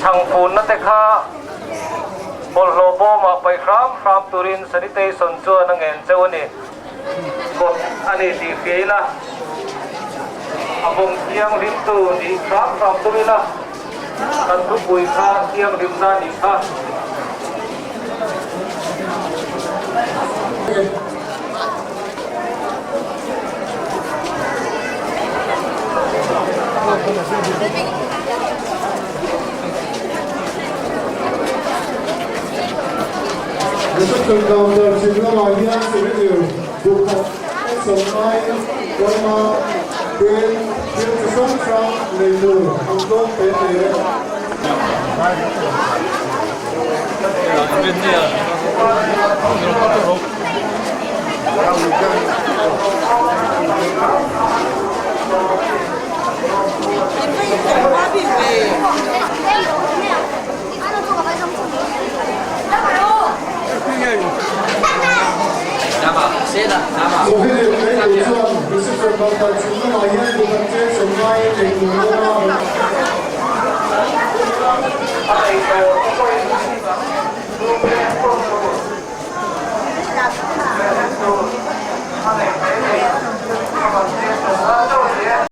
Chhangfunna te kha bawlhhlawh bawmah paih hram hram turin sanitation chuan a ngen cheu a ni. Kawt a ni tih hria ila, a vawng thianghlimtu nih hram hram tum ila, kan thupui kha thianghlimna a nih kha. Reception counter chhim lamah hian souvenir duhkhat en sawmngai Burma te thil chi hrang hrang lei tur an tlawm te te. Souvenir lei tur chuan reception counter chhim lamah hian duhkhat cheng sawmngai lei tur an awm a.